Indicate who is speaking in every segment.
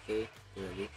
Speaker 1: Окей, lagi.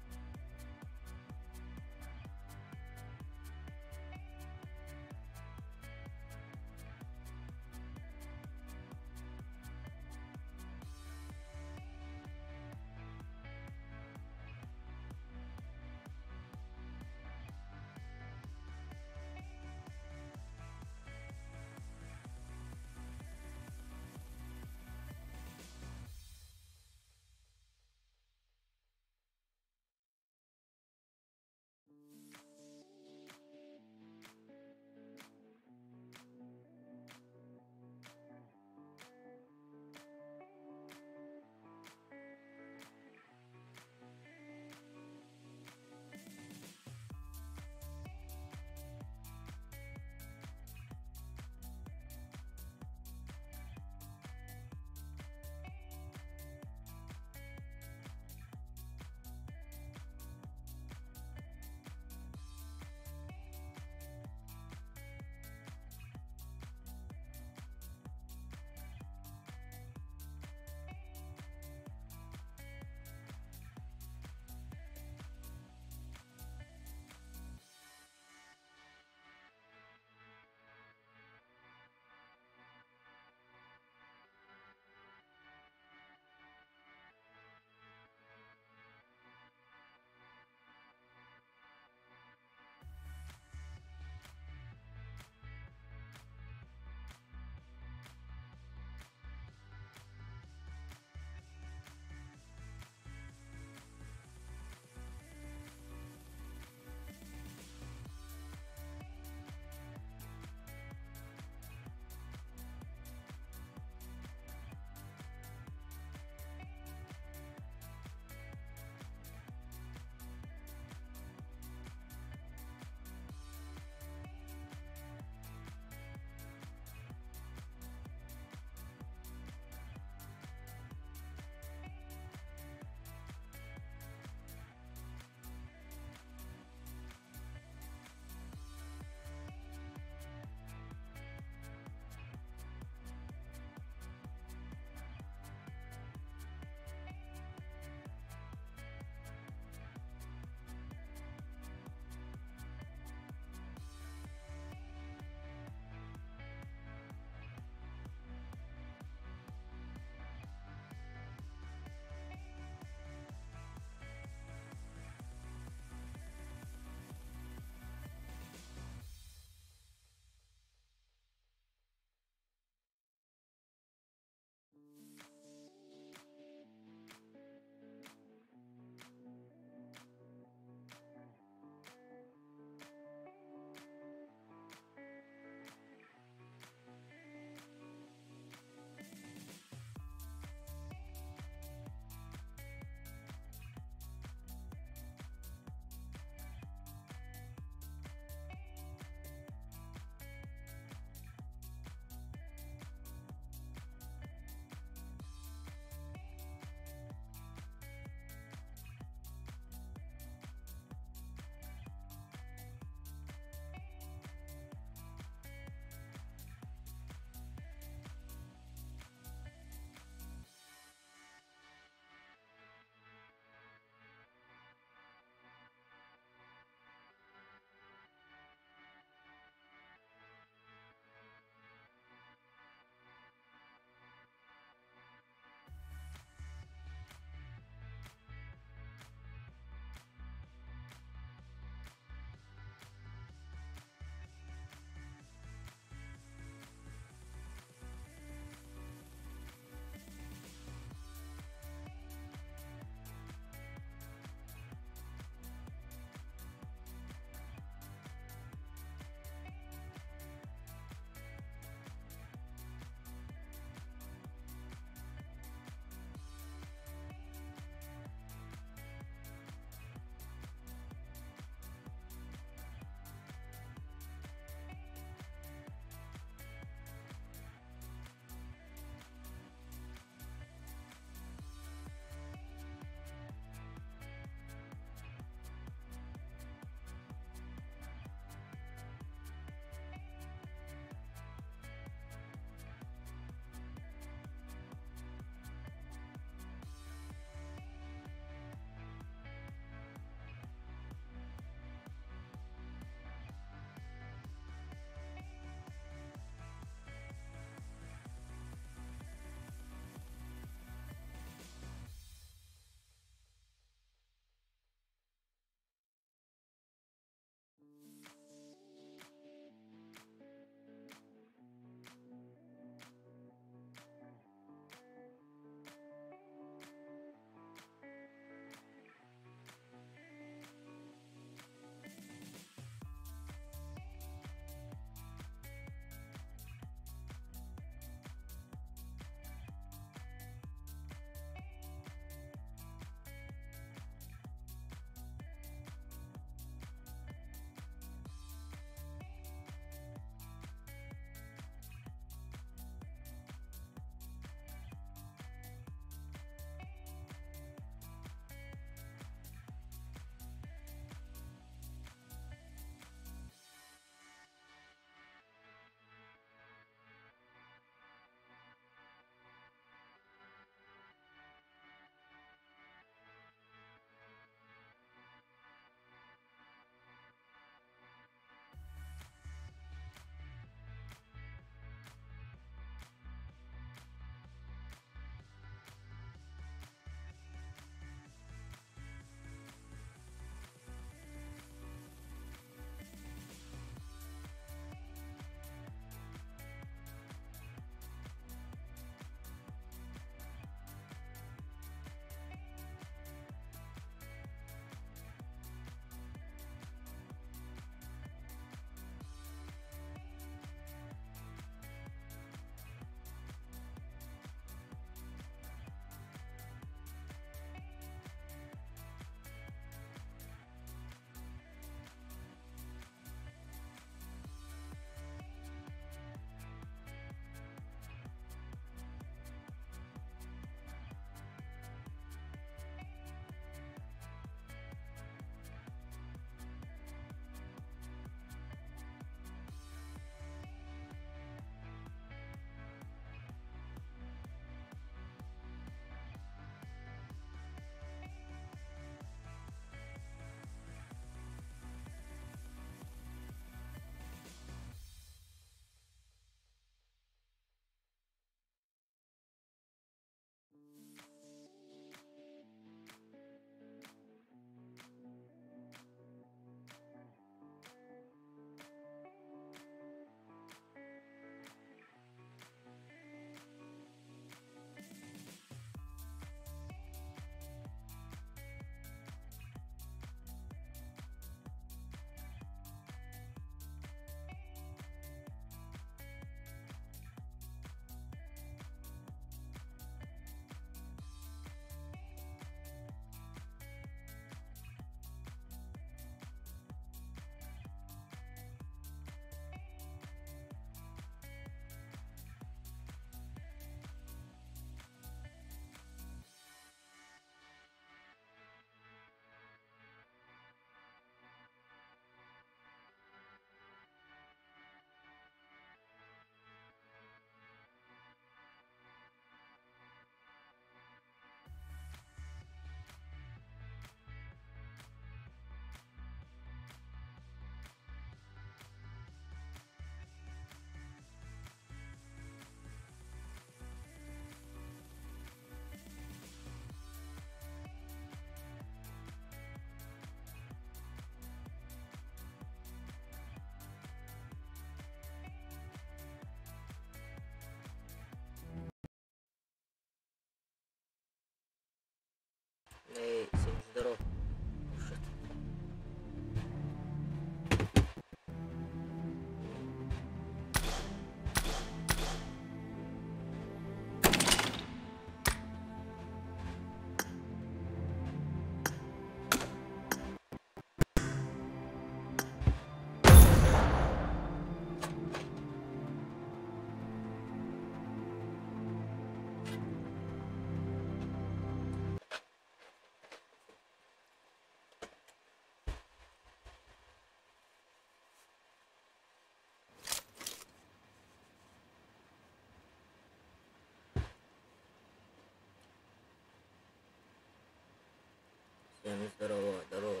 Speaker 1: Всем здорово, здорово.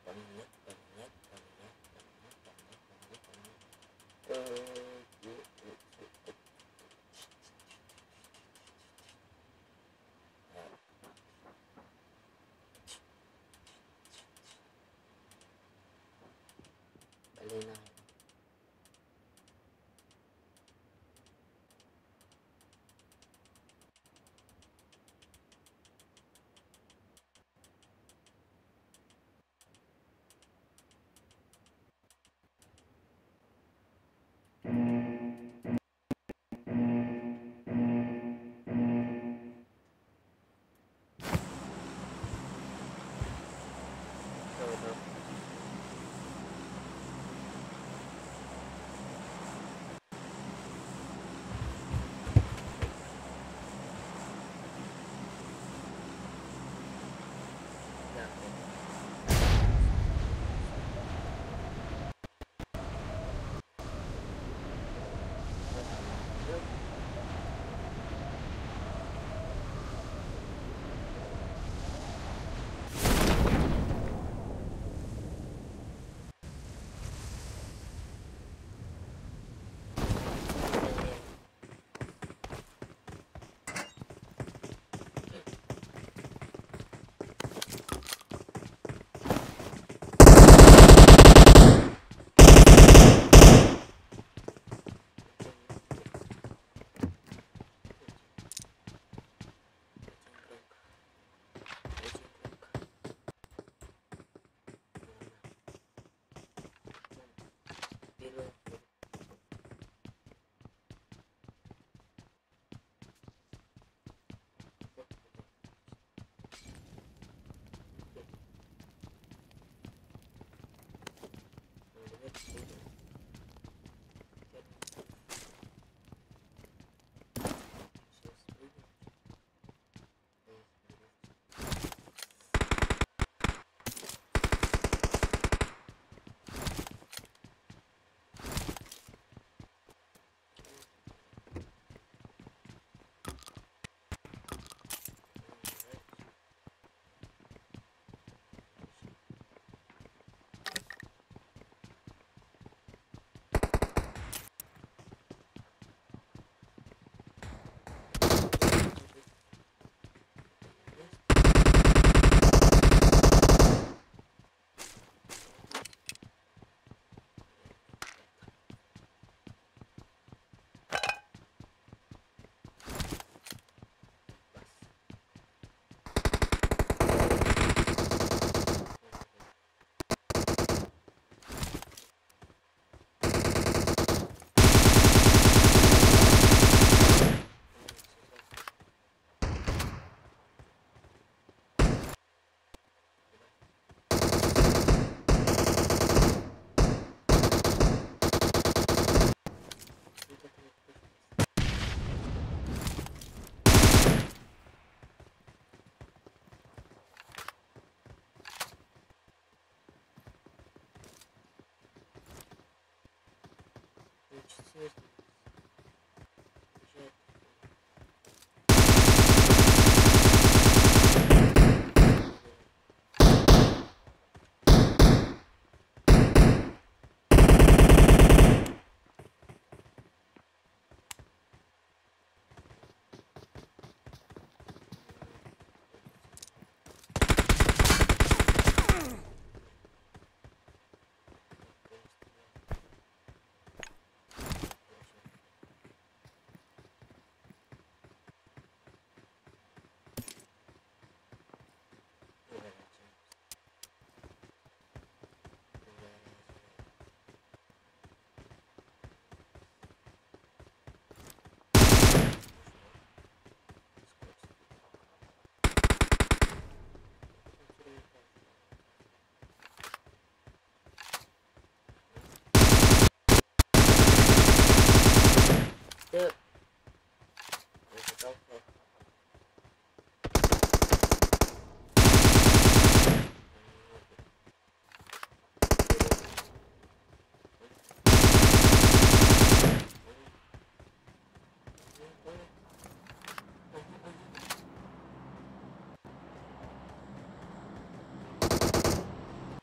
Speaker 1: Поменять, поменять, поменять, поменять, поменять, поменять, поменять. Блин,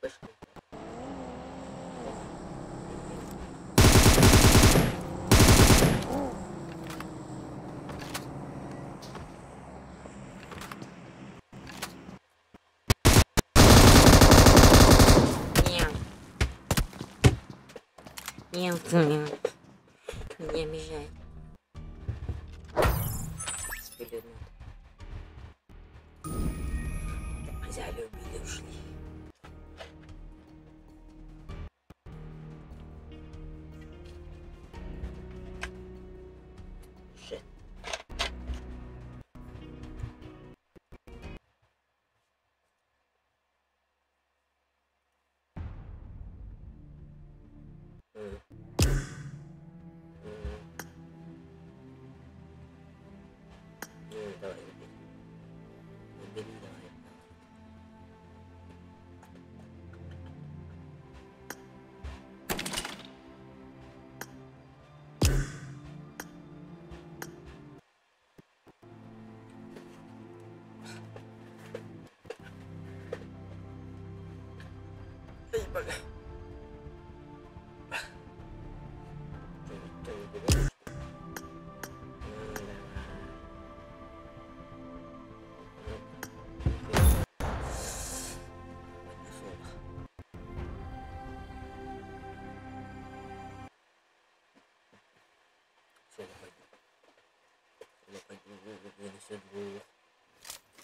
Speaker 1: Пошли. Нет, нет, не обижай. Спилинут. Взяли, убили, ушли. Shit. Ну, давай, убери. Убери, давай. Эй, бля. Что, не берешь? Ну, давай. Все, пойду. Вынесу двух.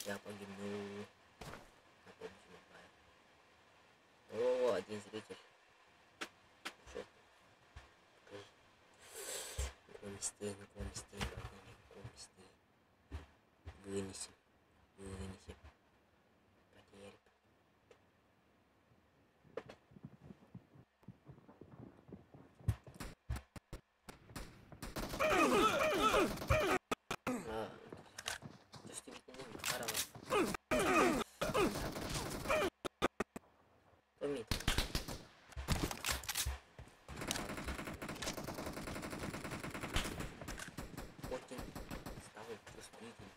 Speaker 1: Я погибну. На помощь. О, один зритель. Что? Покажи. На каком месте, на каком месте. Вынесем. Вынесем. Потерп. Очень стал чувствителен.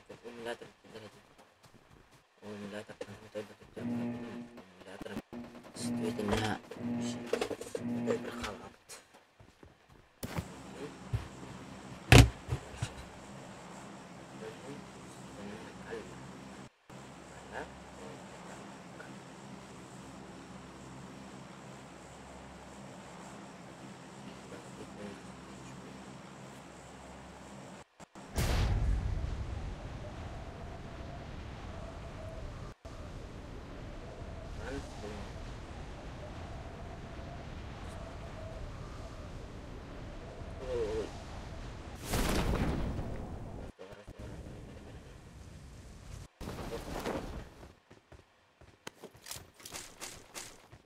Speaker 1: Аккумулятор кидайте. Аккумулятор, аккумулятор. Действительно,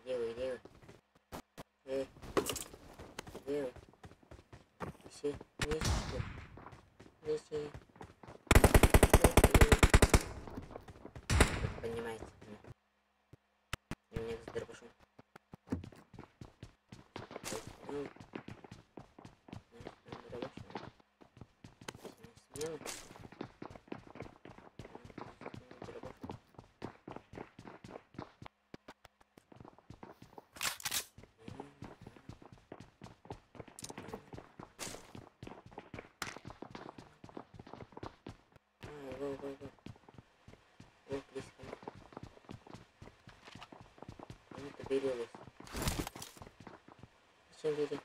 Speaker 1: Где вы, где вы? Где вы? Все вместе. Вместе. Понимаете. Меня с дробашом. Ну, смело. Go, go, go. Go, please come. I need to video this. Зачем видео?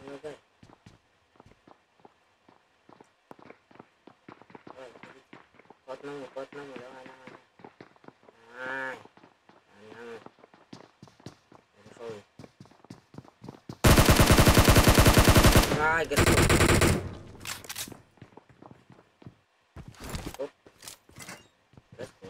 Speaker 1: Помогай. Давай, идите. По одному, давай, давай. Давай. По одному. Я зашел. Давай, готов. Оп. Let's go.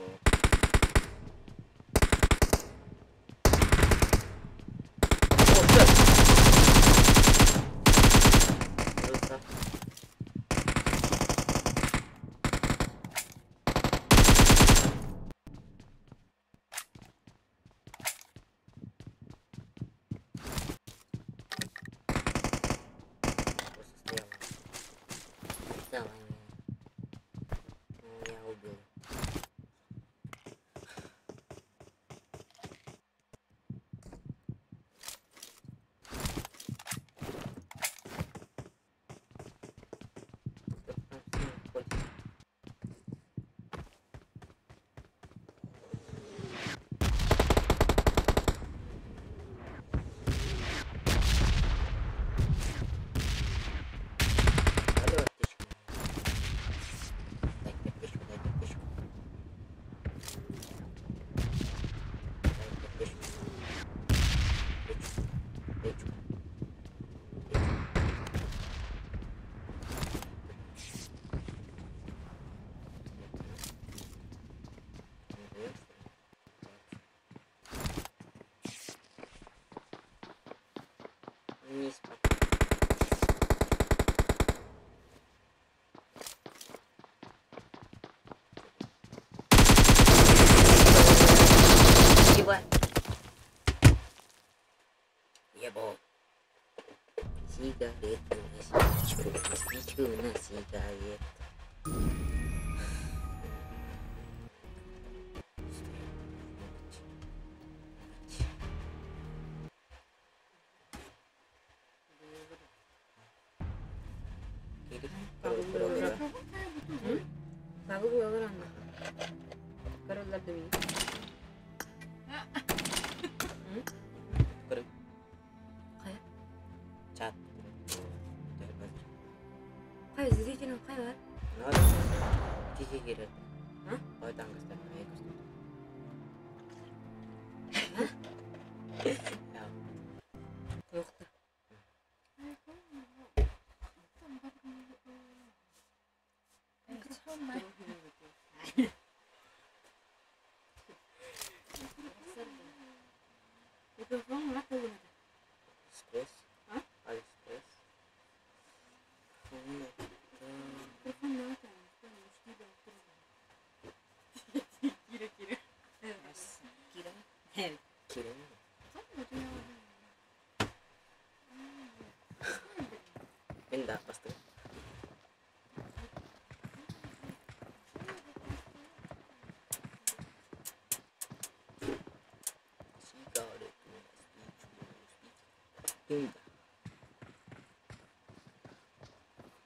Speaker 1: Сигарету на спичку, на спичку, на сигарету.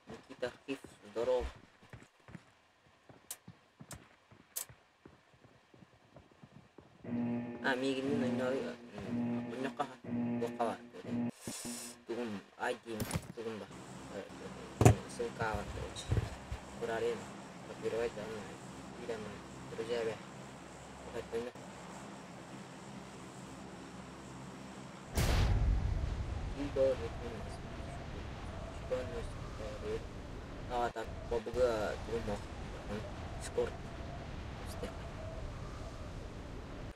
Speaker 1: Никита Архив, здоров. А, мигин онно тугум ID тугум ба ссылка короче. Курарин копировать данные или друзья. Discord.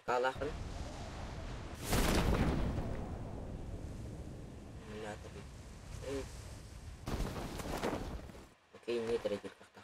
Speaker 1: Kalah kan? Окей, не третий кахтах.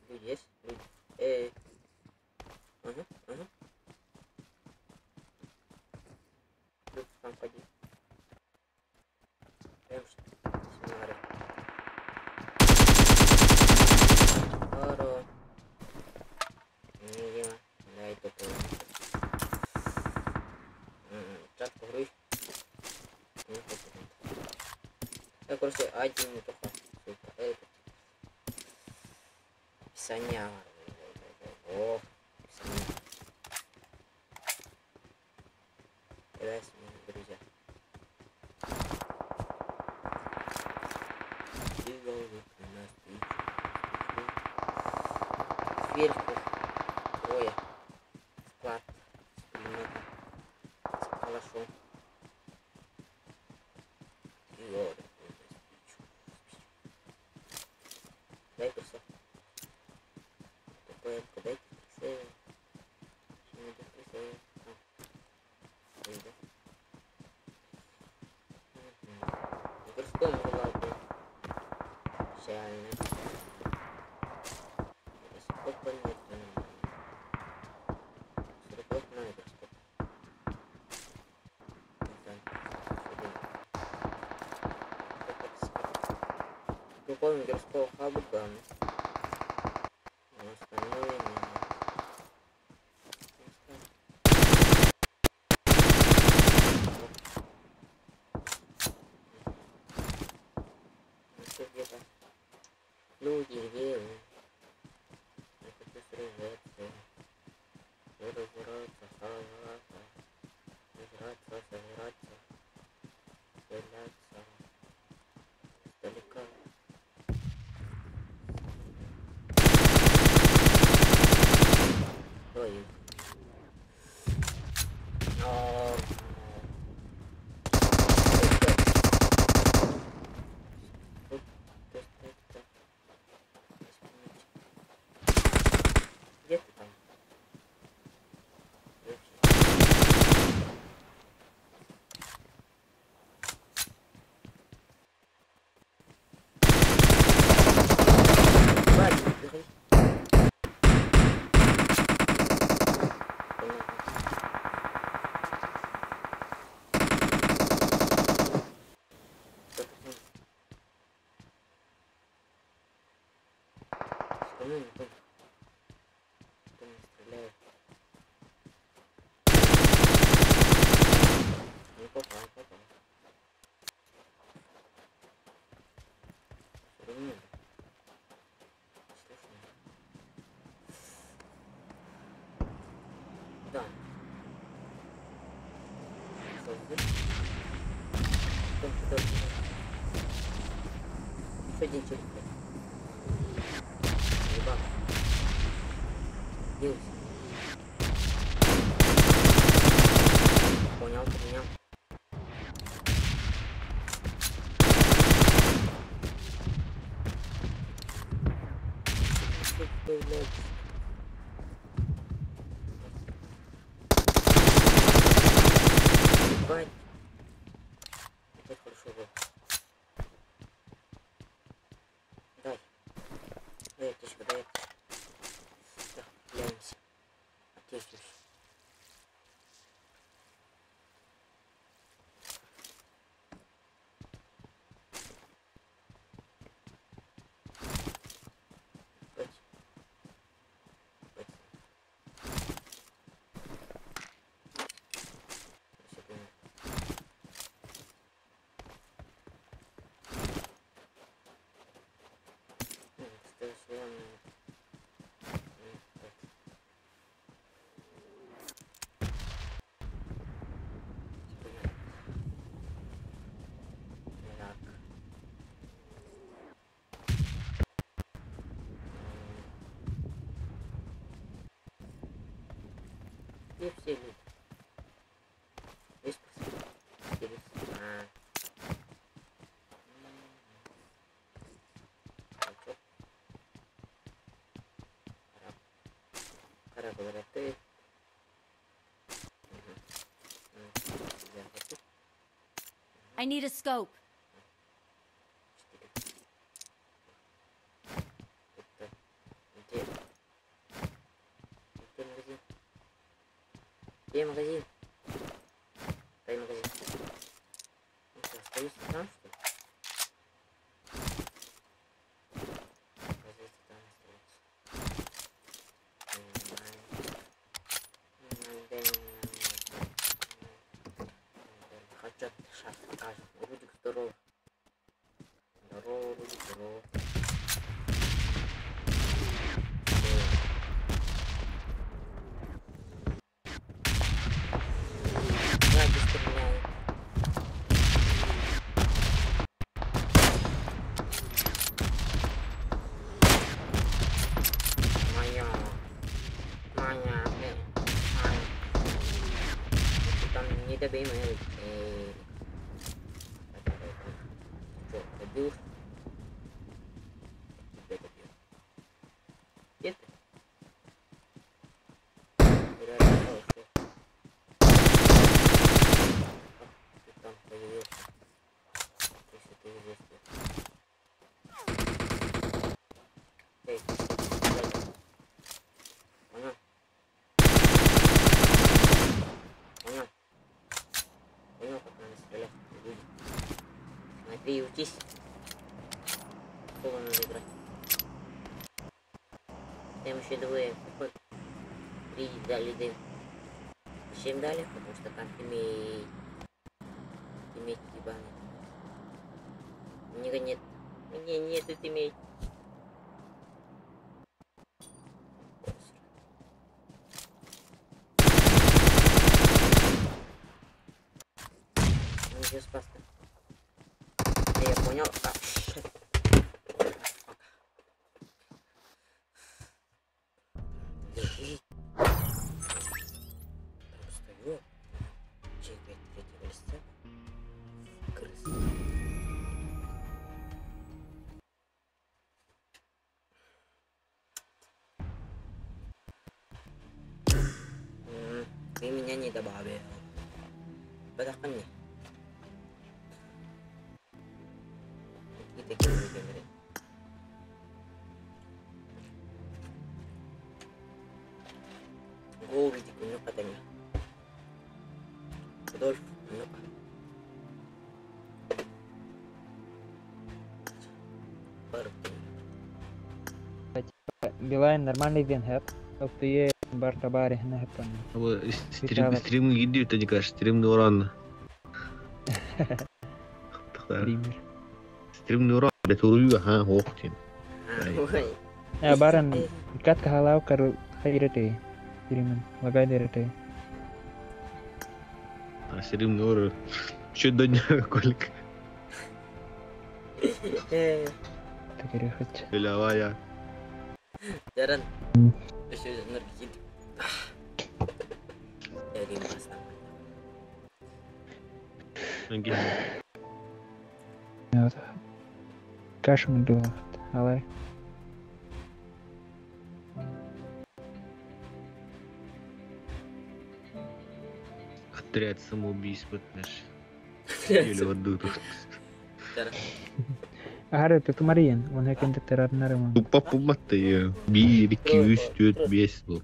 Speaker 1: Люди есть? Люди. Эй. Ага, ага. Люк, там поди. Прям что? Хоро. Видимо, да, это чат погруз. Я, короче, один не только. Описание. О, описание. Давай, друзья. Сверху трое. Склад с пулеметом. С калашом. Дай просто. Такое, дайте прицел. Прицел. Микроскоп была печально. Микроскопа нет. Микроскоп на микроскоп. Какой микроскоп хабган? Остальное не. Где-то люди, где вы? Я хочу сражаться, разобраться, хаваться, играться, собираться, стреляться издалека. Ой. Равно не понял. Кто не стреляет. Не попал, попал. Все равно. Слышно. Да. Что здесь? Там что-то. Еще один челик. Ебать. Делся. Понял, понял. Тут появляется. Ебать. Опять хорошо было. Дай. Дай аптечку, дай аптечку. Так, глянемся. Аптечку. Ебать. Ебать. Всё понял. Ну, кстати, я мне- так. Всё понятно. Так. Где все люди? Есть просто? А. М. Корабль. Корабль ты. Мгм. М, я хочу.
Speaker 2: I need a scope.
Speaker 1: 4. Это где? Где магазин? Где магазин? Дай магазин. Ну что, остаются там, что ли? Оказывается, там остается. Хочу, сейчас покажем. Рудик, здорово. Здорово, Рудик, здорово. Сзади стреляет. Моя. Моя, блин. Ай. Ты там не добей мою. Эй. Давай, давай, давай. Что, добил? Тебя добил. Где ты? Реально, ушел. Как ты там появился? Если ты здесь. Эй, сзади. Понял? Понял? Понял, как надо стрелять? Люди. Смотри и учись. Сколько надо играть? Там еще двое. Какой? 3 дали дым. Зачем дали? Потому что там тиммейт. Тиммейт ебаный. У него нет. У меня нету тиммейт. Он уже спас-то. Я понял. А, щит. Держи. Там стою. Чекает третьего листа. Крысы. Ты меня не добавил. Подохни. Какие такие люди говорят? Голубик, ну-ка дай мне. Рудольф, ну-ка.
Speaker 3: Билайн нормальный ден хэп. LTE бар табари хна хэппан.
Speaker 4: Стрим стрим гидди это не кажется, стрим нуран.
Speaker 3: Стример.
Speaker 4: Стрим нуран, это урую, ха, охтин.
Speaker 3: Баран кат кахалау кар хайрете. Стримен лагай дерете.
Speaker 4: А стрим нур чуть до дня колька.
Speaker 3: Такere хат.
Speaker 4: Иля
Speaker 1: Даран. Өсө нөр кид. Эрим басна.
Speaker 3: Кашу было. Алай.
Speaker 4: Отряд самоубийств, знаешь. Или вот тут.
Speaker 3: Ахара тутумариен, он хекенде терарнарыман.
Speaker 4: Тупа пуматы. 1, 2, 3, 4, 5 был.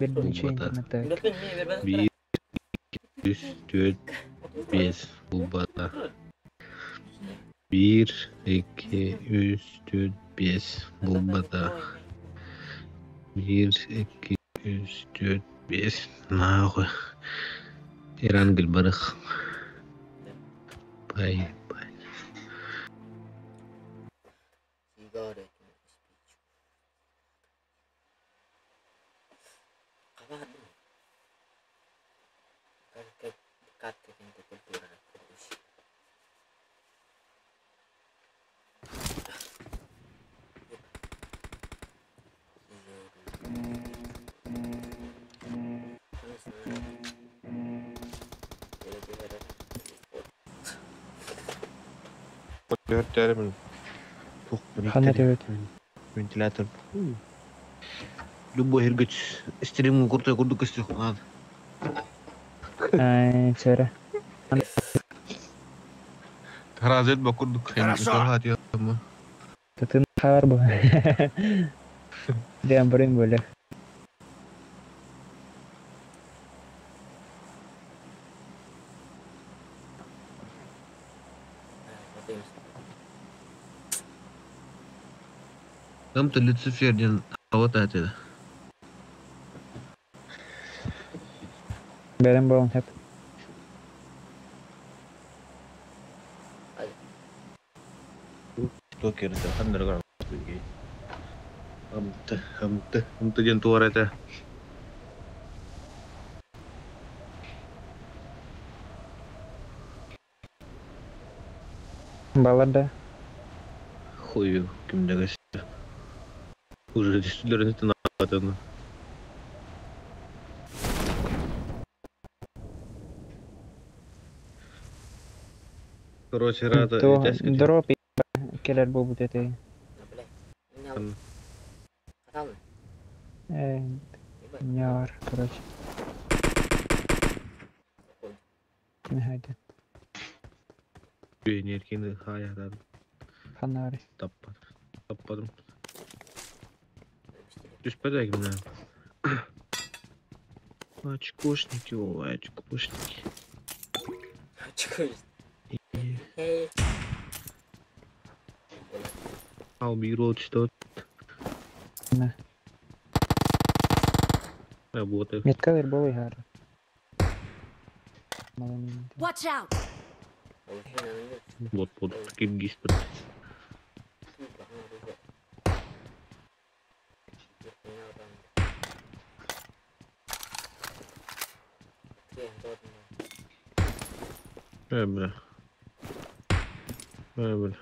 Speaker 3: Бердинче интернетте.
Speaker 4: 1, 2, 3, 4, 5 булбата. 1, 2, 3, 4, 5 булбата. 1, 2, 3, 4, 5. Нахуй. Ирангель барых. Пай, пай.
Speaker 3: Ханна төбөт.
Speaker 4: Вентилятор. Любой хиргыч стрим куртой курдук көстү.
Speaker 3: Ай, сера.
Speaker 4: Таразет ба курдук.
Speaker 5: Хорошо.
Speaker 3: Татын хабар бу. Дем бурин бөле.
Speaker 4: Там-то Люцифер ден вот это.
Speaker 3: Берем болон хеп.
Speaker 4: Токер это underground. Амт, амт, амт ден туар это.
Speaker 3: Балада.
Speaker 4: Хую, ким дагас. Уже действительно надо. Короче, рада.
Speaker 3: Дроп келер бу бут эте. Няр, короче. Ким хайда.
Speaker 4: Энергияны хаядан.
Speaker 3: Ханари.
Speaker 4: Таппадым. Таппадым. Түспәдә генә. Очкошники, о, очкошники.
Speaker 1: Очкошники.
Speaker 4: Албирол что?
Speaker 3: На.
Speaker 4: Работает.
Speaker 3: Меткалер болой гар.
Speaker 2: Watch out!
Speaker 4: Вот, вот, киргиз. Бля. Бля.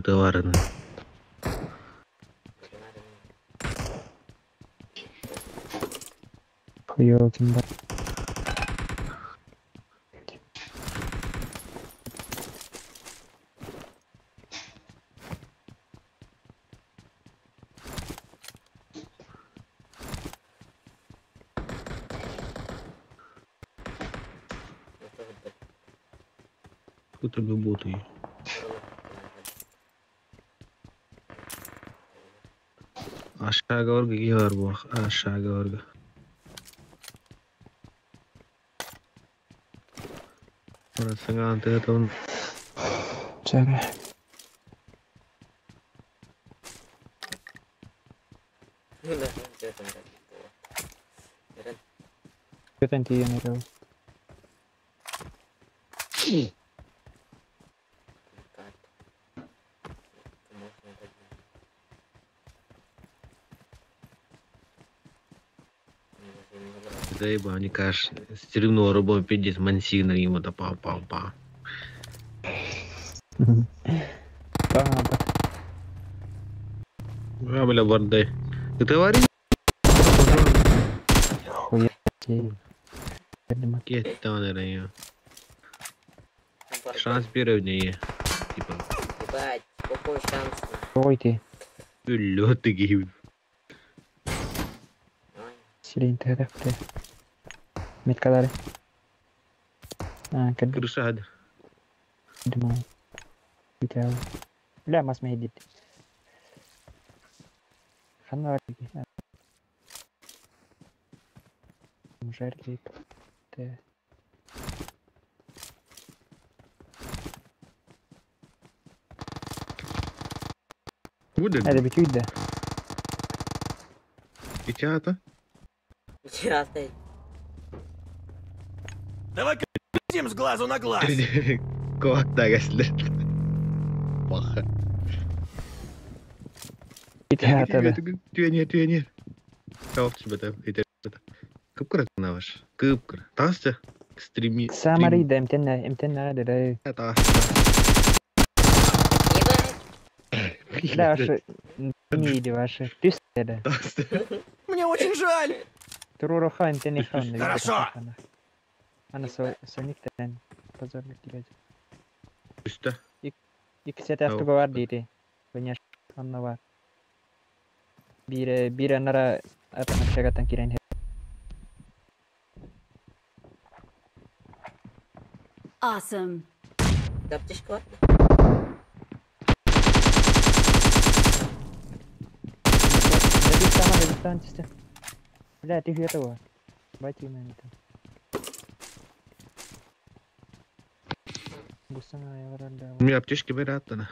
Speaker 4: Товарно.
Speaker 3: Хуёвкин ба.
Speaker 4: Кто-то боты. Aşağı gidiyor bu. Aşağı doğru. Саҥаан тыатан
Speaker 3: Чара. Көтөн тиийэн эрэбин.
Speaker 4: Заеба, они, конечно, стримнула рыбу пиздец, мансигна ему да па-па-па.
Speaker 3: Па-па.
Speaker 4: А, бля, бардай. Ты говори?
Speaker 3: Хуя тебе.
Speaker 4: Кеттан я. Шанс первый не Типа.
Speaker 1: Ебать, какой шанс?
Speaker 3: Ой ты.
Speaker 4: Лёд ты гиб.
Speaker 3: Сирень ты ты. Меткалары. А, как
Speaker 4: Крыша ад.
Speaker 3: Думал. Битау. Бля, мас мейдит. Ханна Жерлик. Т.
Speaker 4: Будет?
Speaker 3: Это битюй, да.
Speaker 4: Печата?
Speaker 1: Печата.
Speaker 5: Давай-ка с глазу на глаз.
Speaker 4: Как так, если... Плохо.
Speaker 3: Печата, да.
Speaker 4: Тюэнер, тюэнер. Сау тебе, это Кыпкыра наваш. Кыпкыра. Тасты. Стрими.
Speaker 3: Самари да эмтенна, эмтенна да.
Speaker 1: Ебать.
Speaker 3: Да, ваши не ваши. Ты да.
Speaker 5: Мне очень жаль.
Speaker 3: Туруроха эмтенни хан.
Speaker 5: Хорошо.
Speaker 3: Ана соник тен. Позорник дилет.
Speaker 4: Үстә.
Speaker 3: Иксет автого бар дири. Конечно, анна бар. Бире бире нара атана шагатан кирен.
Speaker 2: Awesome.
Speaker 1: Да аптечка бар?
Speaker 3: Бля, ты этого. Бати на это. Гусана я врада.
Speaker 4: У меня аптечки вероятно.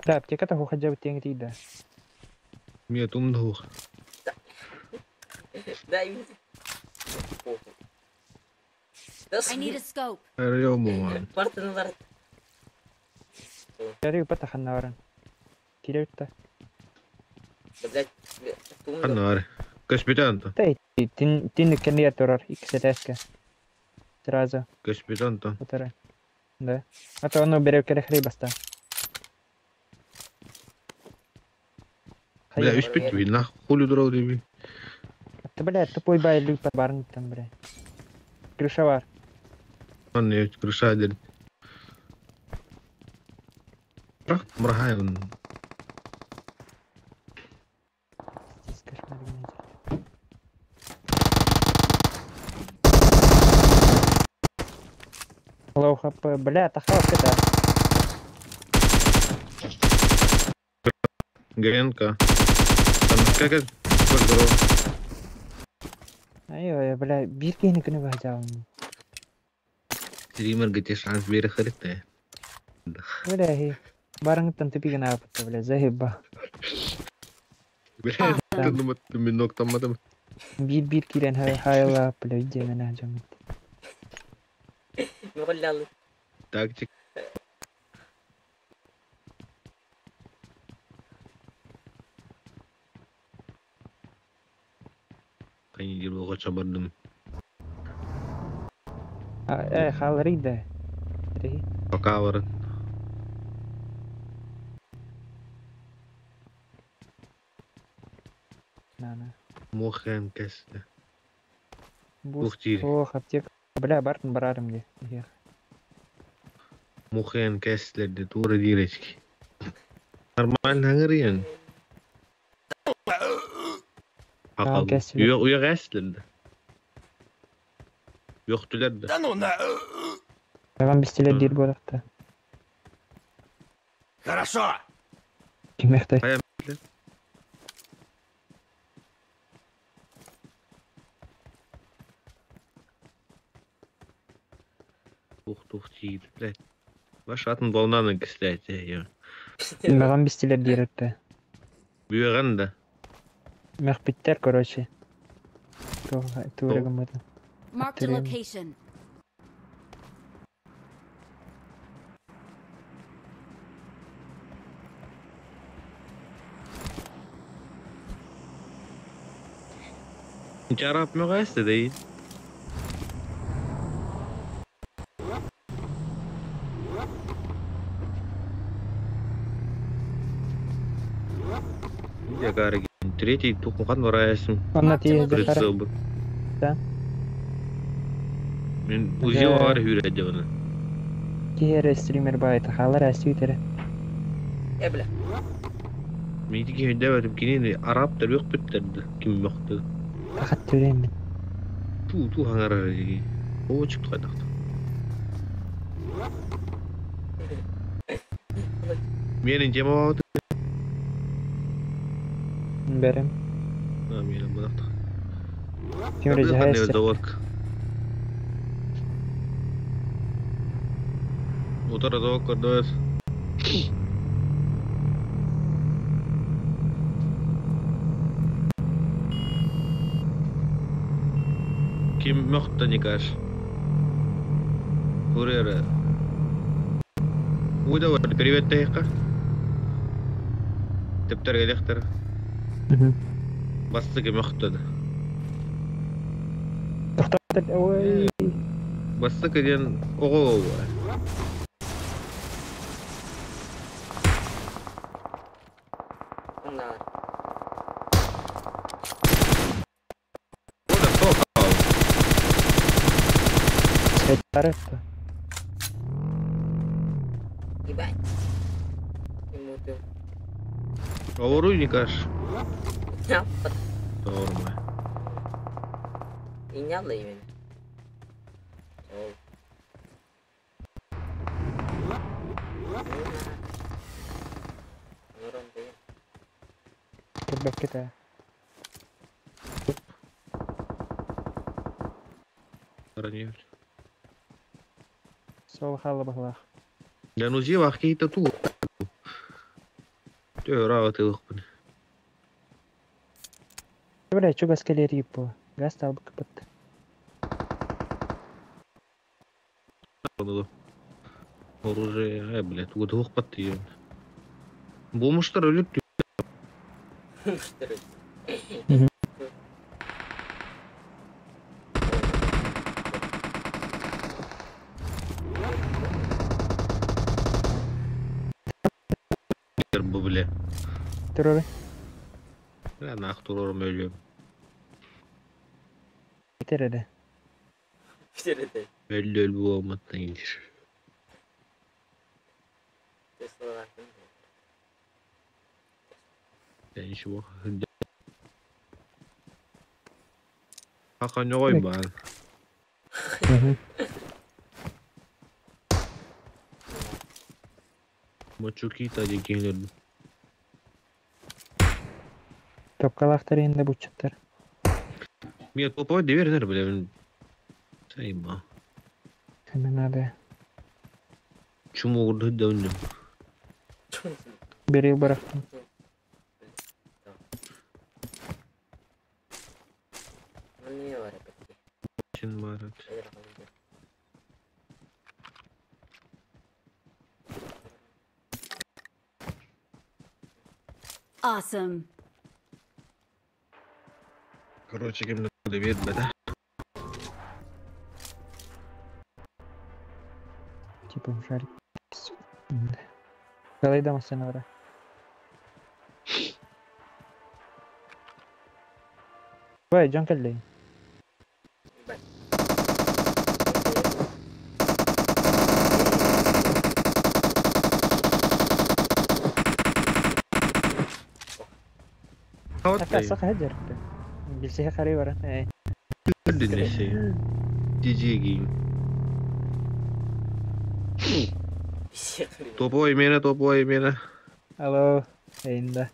Speaker 3: Да, аптека-то хотя бы тенг да.
Speaker 4: Нет, умного.
Speaker 1: Да, видите. Да,
Speaker 2: I need a scope.
Speaker 4: Рёмуан.
Speaker 1: Партнер.
Speaker 3: Яры патаханнаран. Кирилл-то.
Speaker 1: Да, блядь, тумда.
Speaker 4: Анар. Каспитанто.
Speaker 3: Тей, тин тин кенниатурар иксетеска. Сразу.
Speaker 4: Каспитанто.
Speaker 3: Полтора. Да. А то оно берет хлеба-ста.
Speaker 4: Бля, үспит вина хули дурал деби.
Speaker 3: Ты, бля, тупой бай люк под барн там, бля. Крышевар.
Speaker 4: Он не крыша дер. Мрахай он.
Speaker 3: Здесь кошмар гнезд. Лоу хп, бля, тахалка это.
Speaker 4: ГНК. Там как это? Здорово.
Speaker 3: Ай, бля, бирки не күнү бажаам.
Speaker 4: Стример где шанс бере харите.
Speaker 3: Бля, хи. Барың тупик на апта, бля, заеба.
Speaker 4: Бля, ты думал, ты минок там там.
Speaker 3: Бир-бир кирен хайла, бля, иди на жамит.
Speaker 1: Мөгөлләлы.
Speaker 4: Тактик. Кайны дилбога чабардым.
Speaker 3: Э, халрыйда.
Speaker 4: Пока бар.
Speaker 3: На-на.
Speaker 4: Мохен кесте.
Speaker 3: Буст.
Speaker 4: Ух ты.
Speaker 3: Ох, аптека. Бля, бартын барарым де. Эх.
Speaker 4: Мохен кестлерди тура диречки. Нормально аңырыян. Акал.
Speaker 3: кестлер.
Speaker 4: Уя уя кестлерди. Yoktüler
Speaker 5: Да ну на...
Speaker 3: Вам бестелер дир болақта.
Speaker 5: Хорошо.
Speaker 3: Кимехтай.
Speaker 4: Хая Тух-тух тиийбит, блядь. Ваш атын волнаны кстати.
Speaker 3: Маған бистилер диэретте.
Speaker 4: Бүөгэн да.
Speaker 3: Мөхпүттэр, короче. Туора гыммыта.
Speaker 2: Marked a
Speaker 3: Terem.
Speaker 2: location.
Speaker 4: Чарап мөҕөөстө дей. Третий тухухан варайсым.
Speaker 3: Онно
Speaker 2: Marked a
Speaker 3: тиийэ
Speaker 2: location.
Speaker 3: дьахтар.
Speaker 4: Прицел бы.
Speaker 3: Да.
Speaker 4: Мен узи бар хүрәдә оны.
Speaker 3: Киһи эрэ стример баайта хаалар ээсти үтэрэ.
Speaker 1: Э, бля.
Speaker 4: Мен ити киһи кинини араб төрүк бүттәрді. Ким мөктө.
Speaker 3: Тахат төрөймүн.
Speaker 4: Ту ту хаңарар диги. О чыкты кайдакты. Менин тема бабыты.
Speaker 3: Бэрем.
Speaker 4: А, менин бунакты.
Speaker 3: Ким эрэ дьаһайа
Speaker 4: Заводка. Утара заводка дойс. Ким мөхтө никаш. Урера. Уйда бар, привет тайка. Тептер келехтер. Бастыгы мөхтө.
Speaker 3: Тохтот ой.
Speaker 4: Бастыгы ден ого бар.
Speaker 1: На.
Speaker 4: Ода тоқ.
Speaker 3: Сайтарыппа.
Speaker 1: Ебать. Ему ты.
Speaker 4: Ауруй никаш.
Speaker 1: Да,
Speaker 4: Норма.
Speaker 1: И не именно. Ол.
Speaker 3: Кэлбэккэ
Speaker 4: Ранее.
Speaker 3: Сол хаала баһылаах.
Speaker 4: Да ну зива какие-то ту. Тö рава ты лохпын.
Speaker 3: Бля, чугас кэлэр ииппо. Газ таалбыкка бытты.
Speaker 4: Оружие, ай, блядь, вот лохпат ты. Бомжтар өлүп бу бля.
Speaker 3: Турары.
Speaker 4: Я нах турорум өлүм.
Speaker 3: Итереде.
Speaker 4: Өлдү өл бу алматтан келир. Я ничего. Хака ньогой баар. Мочукита декенер.
Speaker 3: Топкалаахтар иһинде буччуттар.
Speaker 4: Мен топовой дверь, бля. Сайма.
Speaker 3: Кэме надо.
Speaker 4: Чуму урду да үннүм.
Speaker 3: Бери барахтым.
Speaker 4: Чин марат.
Speaker 2: Awesome.
Speaker 4: Короче, кем надо видно, да?
Speaker 3: Типа жарить. Далай да машина Бай, жон кэллей. Ака саха хаджар. Билсеhe қарай бара. Э.
Speaker 4: Дүнесе. GG Топовой мена, топовой мена.
Speaker 3: Алло, эйнда.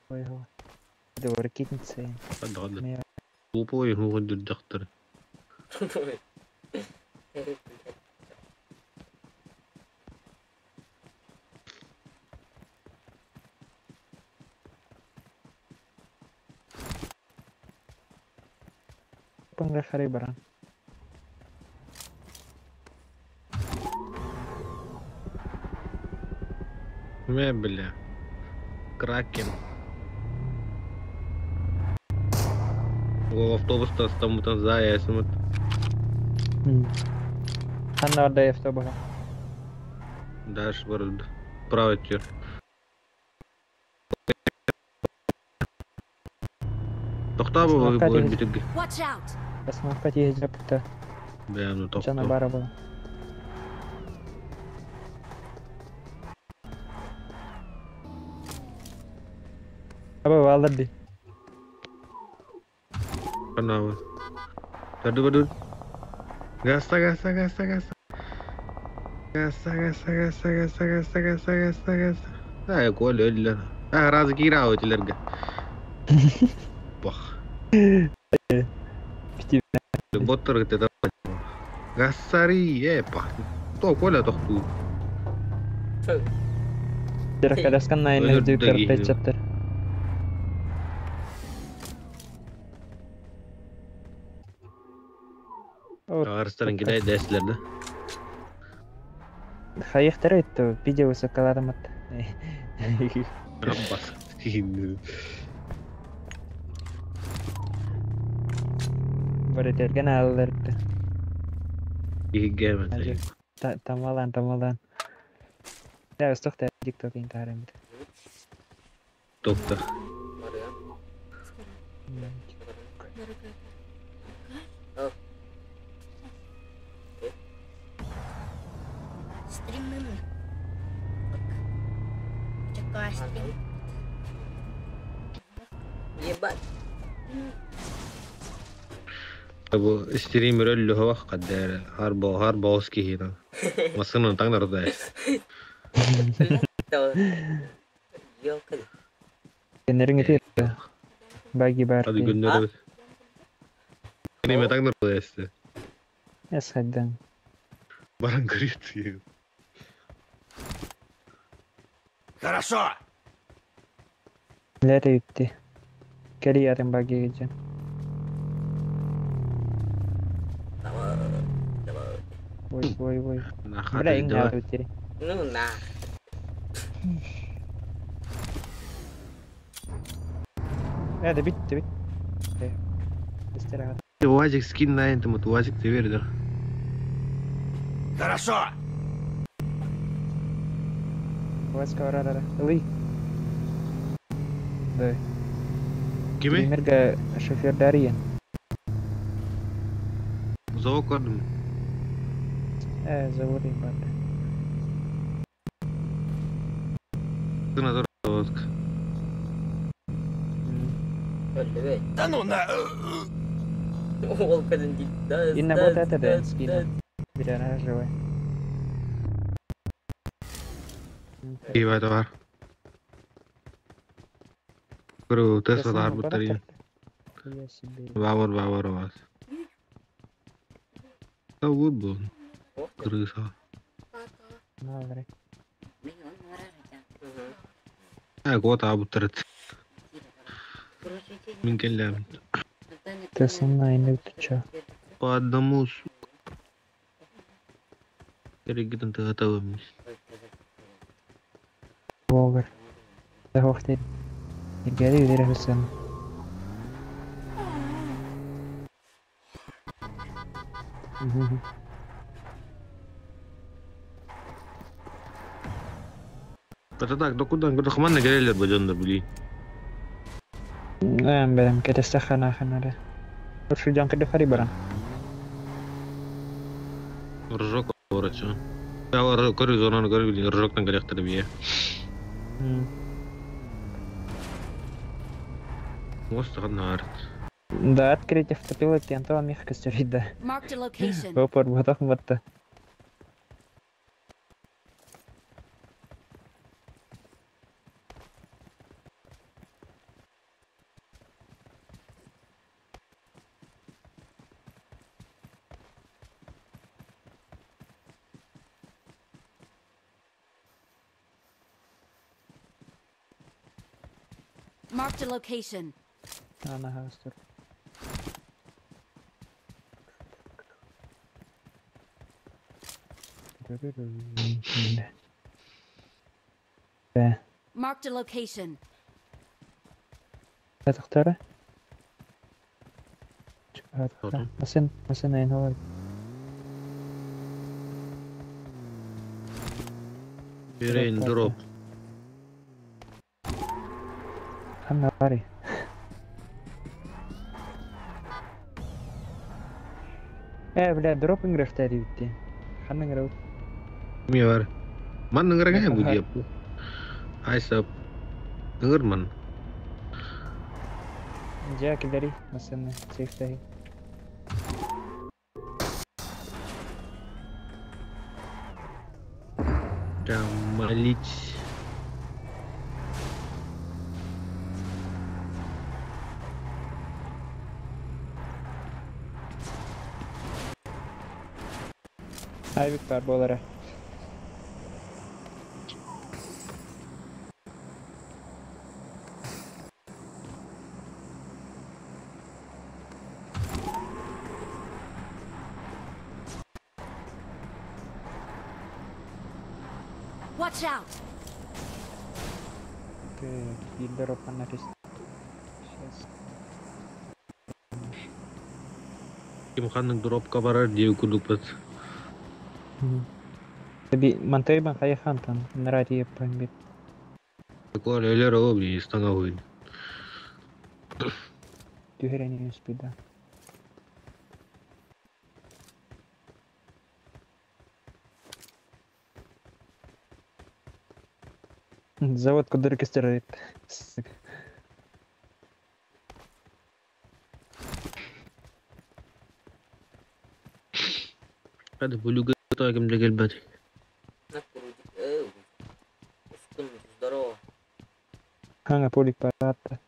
Speaker 3: Ой, хо. Дор китнсе.
Speaker 4: Топовой хугун дүрдактыр.
Speaker 3: Пыңга харай баран.
Speaker 4: Мэ, бля. Кракен. Ол автобус тастамытан заясымыт.
Speaker 3: Ханна орда автобуһа?
Speaker 4: Дальше бар правый тир. Тохтаа бу битирге.
Speaker 2: Watch out!
Speaker 3: Остановка тиһи жапта.
Speaker 4: Бля, ну
Speaker 3: Жана
Speaker 4: тохтоо.
Speaker 3: бара була. Аба валды.
Speaker 4: Канава. Таду баду. Гаса гаса гаса гаса. Гаса гаса гаса гаса гаса гаса гаса гаса. Ай, коля өллө. А, разы кира өтелерге. Бах.
Speaker 3: Пити.
Speaker 4: Боттар гыты Гассари, э, пах. То коля тохту.
Speaker 3: Директорскан найны
Speaker 4: Өлөр
Speaker 3: дүйкөр
Speaker 4: дагиһин.
Speaker 3: печаттар.
Speaker 4: Арыстарын кидай дәсләрдә.
Speaker 3: Хайыхтар өттү видео высокаладымат.
Speaker 4: Раббас.
Speaker 3: Барытерген алларты.
Speaker 4: Игемен.
Speaker 3: Тамалан тамалан. Да, устохта TikTok интарым.
Speaker 4: Токта.
Speaker 6: Stream memang. Cakap stream.
Speaker 1: Ебать.
Speaker 4: Бу стример өллө хавах каддер харбо харбоски хина. Масына таңнар да.
Speaker 1: Ёлка.
Speaker 3: Кенерин ити. Баги бар.
Speaker 4: Hadi gönder. Неме таңнар да.
Speaker 3: Эс хаддан.
Speaker 4: Баран көрөт.
Speaker 5: Хорошо!
Speaker 3: Лere үтти. Кери ярым баги геджен.
Speaker 1: Давай. Давай.
Speaker 3: Ой ой ой.
Speaker 4: На
Speaker 3: Бля,
Speaker 4: хата
Speaker 3: иң
Speaker 4: давай.
Speaker 3: үтери.
Speaker 1: Ну на.
Speaker 3: Э, бит бит. Истерага.
Speaker 4: Уазик скин на энтем, уазик ты вердер.
Speaker 5: Хорошо!
Speaker 3: Васка орарара. Ылый. Да.
Speaker 4: Кими?
Speaker 3: Примерга шофер Дарьян.
Speaker 4: Зоо көрдүм.
Speaker 3: Э, завод им бар.
Speaker 4: Сына тур.
Speaker 1: Өллү.
Speaker 5: Да ну на...
Speaker 1: Ол кадын да.
Speaker 3: Инна вот это да, скину. Бля, живой.
Speaker 4: Ибат бар. Көрү Тесла дар буттар.
Speaker 3: Я себе.
Speaker 4: Бабыр бабыр бас. Да вот бу. Крыса.
Speaker 3: Навре.
Speaker 4: А гот абуттар. Мин келлем.
Speaker 3: Тесла на инна чё?
Speaker 4: По одному, сука. Керегитен ты готовым.
Speaker 3: Вогар. Да хохте. Иргәри үдәре хөсән.
Speaker 4: Это так, да куда? Куда хманна келелер бу жонда були.
Speaker 3: Эм берем кетесте хана ханара. Urшу жан кыды хари баран.
Speaker 4: Ржок орачы. Я көрү зонаны көрү билин ржоктан келектер бие. Мост ханна
Speaker 3: Да, открыть автопилот, Антон мягко да.
Speaker 2: Marked a location.
Speaker 3: Опор ботах ботта.
Speaker 2: Marked a location.
Speaker 3: Ана хастыр.
Speaker 2: Marked a location.
Speaker 3: تختاره؟ مثلا مثلا این هو
Speaker 4: Бирейн дроп.
Speaker 3: Ханна бари. Э, бля, дроп ингрехтери битти. Ханна ингрев.
Speaker 4: Ми бар. Ман ингреге бу дип. Айсап. Ингерман.
Speaker 3: Жа килери, مثلا сейфтахи.
Speaker 4: Там молить.
Speaker 3: Айвик бар болара.
Speaker 2: Watch out!
Speaker 3: Биир дроп напис. Сейчас.
Speaker 4: Ким ханнык дропка барар диэ курдукпат.
Speaker 3: Би мантайбан хая хантан наради пан бит.
Speaker 4: Такое лелер о блин, станговый.
Speaker 3: Түһэрени успеда. Завод куда регистрирует.
Speaker 4: Hadi булюга тагым дегелбет.
Speaker 1: На крутик. Ускун, здорово.
Speaker 3: Ханга полик парата.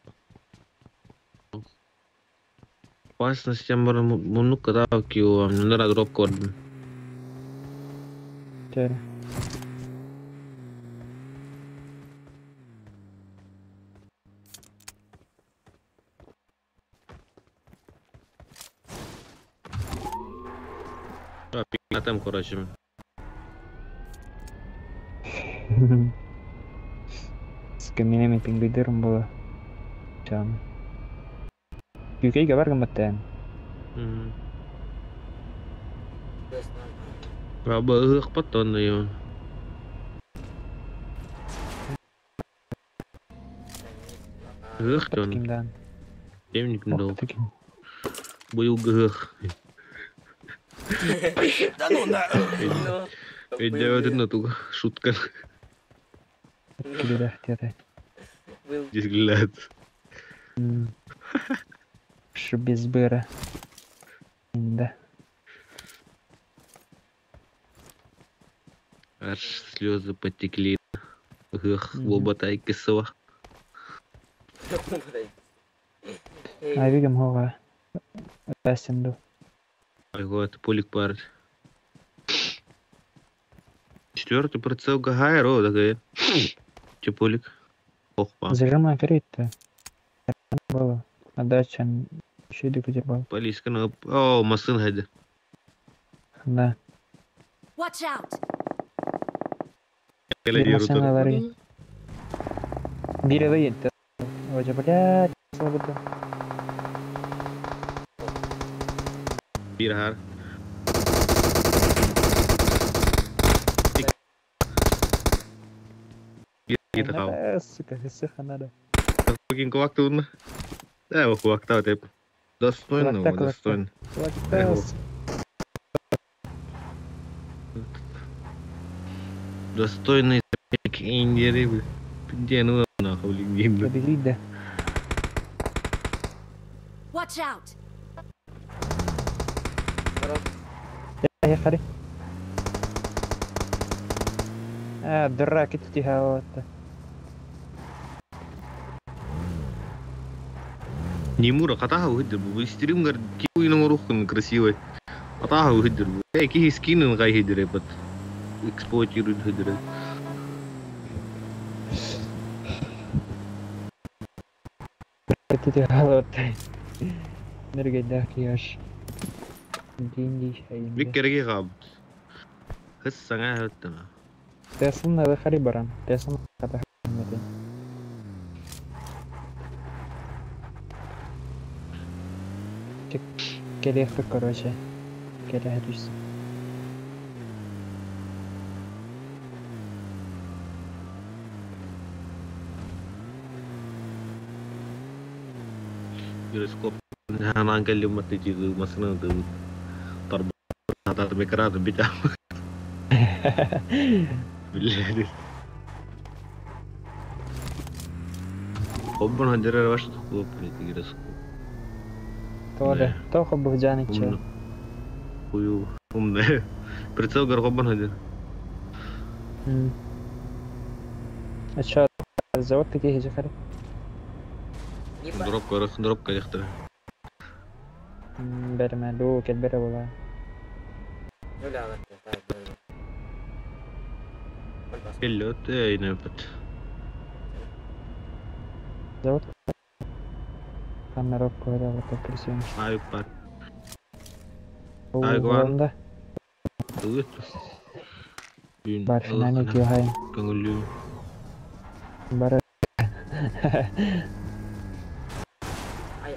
Speaker 4: Опасность бар муннук када кио нара дроп кордум.
Speaker 3: Чere.
Speaker 4: Там, короче.
Speaker 3: С каменями пингвидером было. Чам. Юкей габар гаматтен.
Speaker 4: Раба ыхпат онно. Ых тон.
Speaker 3: Кимдан.
Speaker 4: Темник дол. Быйыл гых.
Speaker 5: Да ну на...
Speaker 4: Өйдөбөтүн туга шутка.
Speaker 1: Был
Speaker 4: Здесь взгляд.
Speaker 3: Ш без быра. Да.
Speaker 4: Аж слезы потекли. Гых, лоботай кисова.
Speaker 3: Айвигам хова. Басенду.
Speaker 4: Вот, пулик пар. Четвертый прицел Гагайро, такая. Че пулик? Охпа.
Speaker 3: Зажимай перед-то. Было. Отдача. Еще иду где был.
Speaker 4: Полиска на... О, масын хайда.
Speaker 3: Да.
Speaker 2: Watch out!
Speaker 3: Bir машина лари. Бире выйдет. Ой, блядь, слабо.
Speaker 4: Бирхар. Kita kau.
Speaker 3: Сука, сука, надо.
Speaker 4: Fucking квактун. Да, его квакта, тип. Достойно,
Speaker 3: Квакта,
Speaker 4: достойно.
Speaker 3: Квакта.
Speaker 4: Достойный индири, Где ну нахуй, блин.
Speaker 3: Побери, да.
Speaker 2: Watch out!
Speaker 3: Поехали. А, дурак, это тихо.
Speaker 4: Немура, хатаха выдер, стрим киуин рухун красивый. Хатаха выдер. Эй, ки скин гай хидер, бат. Эксплуатирует хидер.
Speaker 3: Тити халоттай. Нергейдах яш. Динди
Speaker 4: Бик
Speaker 3: хайынды.
Speaker 4: кереги хаалбыт. Хыс саҥа өттөмө.
Speaker 3: Теслын ада хари баран. Теслын хата ханнатын. Келехпе, короче. Келеhe düşsün.
Speaker 4: Гироскоп ханаан кэллим тиги масына тарбатар мекрат битя. Билли. Хоббон ханжара ваш тухуп гироскоп.
Speaker 3: Торе. Тохо бухджаник че.
Speaker 4: Умно. Хую умне. Прицел гар хоббон ханжар.
Speaker 3: А чё, завод такие же хари?
Speaker 1: Ебать.
Speaker 4: Дроп көр, дроп кэлихтер.
Speaker 3: Берме, ду келбере була.
Speaker 1: Ну да, вот так, да. Колбаса.
Speaker 4: Келлет эйнепет.
Speaker 3: Завод. Камера көрө вот присем.
Speaker 4: Айпад. Айгван.
Speaker 3: Онда
Speaker 4: Тугут. Бин.
Speaker 3: бар финали кюхай.
Speaker 4: Көңүллүү.
Speaker 3: Бар.
Speaker 1: Ай,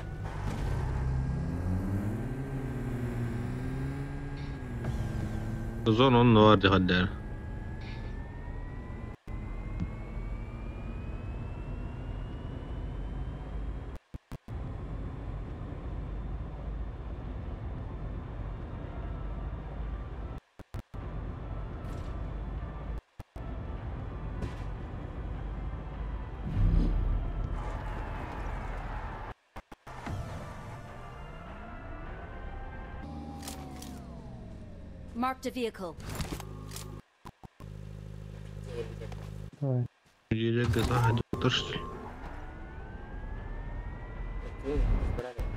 Speaker 4: Зон онно бар дихаддар.
Speaker 2: Marked a vehicle.
Speaker 1: где
Speaker 3: Ой.
Speaker 4: Жерге сахады тұршы.
Speaker 1: Ну, брат.